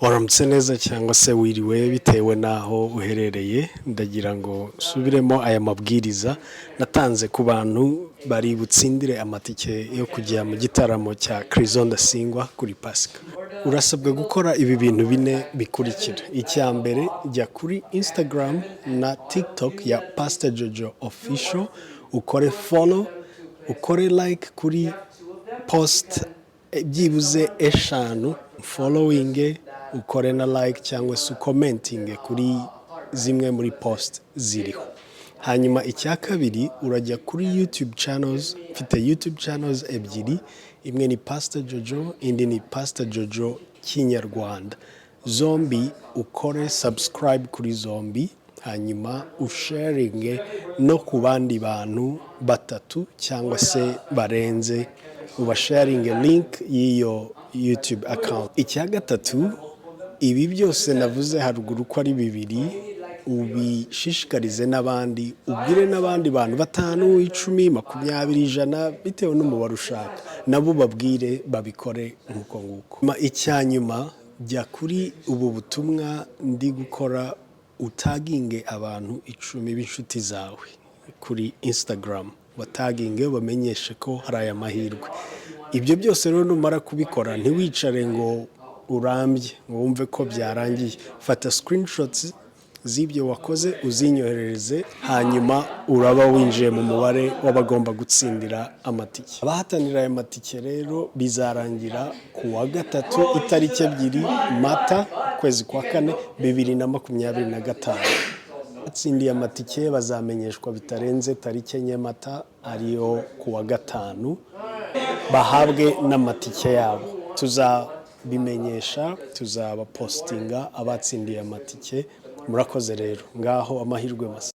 Waramutse neza cyangwa se wiriwe, bitewe n'aho uherereye. Ndagira ngo nsubiremo aya mabwiriza natanze ku bantu bari butsindire amatike yo kujya mu gitaramo cya Chryso Ndasingwa kuri Pasika. Urasabwa gukora ibi bintu bine bikurikira: Icya mbere, jya kuri Instagram na TikTok ya Pastor Jojo Official, ukore follow, ukore like kuri post byibuze eshanu, following, ukore na like cyangwa se ucommentinge kuri zimwe muri post ziriho. Hanyuma icya kabiri, urajya kuri YouTube channels. Mfite YouTube channels ebyiri: imwe ni Pastor Jojo, indi ni Pastor Jojo Kinyarwanda. Zombi ukore subscribe kuri zombi, hanyuma usharinge no ku bandi bantu batatu cyangwa se barenze, ubasharinge link y'iyo YouTube account. Icya gatatu, ibi byose navuze haruguru ko ari bibiri, ubishishikarize n'abandi, ubwire n'abandi bantu batanu, 10, 20, 100, bitewe n'umubare ushaka, nabo babwire babikore nk'uko nguko. Icya nyuma, jya kuri ubu butumwa ndi gukora, utaginge abantu 10 b'inshuti zawe kuri Instagram, bataginge, bamenyeshe ko hari aya mahirwe. Ibyo byose rero numara kubikora, ntiwicare ngo urambye, ngo wumve ko byarangiye. Fata screenshots z'ibyo wakoze uzinyoherereze, hanyuma uraba winjiye mu mubare w'abagomba gutsindira amatike. Abahatanira aya matike rero, bizarangira ku wa gatatu, itariki 2 Mata, ukwezi kwa kane, 2025. Abatsindiye amatike bazamenyeshwa bitarenze tariki 4 Mata, ariyo ku wa gatanu, bahabwe n'amatike yabo. Tuzabimenyesha, tuzabapostinga abatsindiye amatike. Murakoze rero, ngaho amahirwe masa.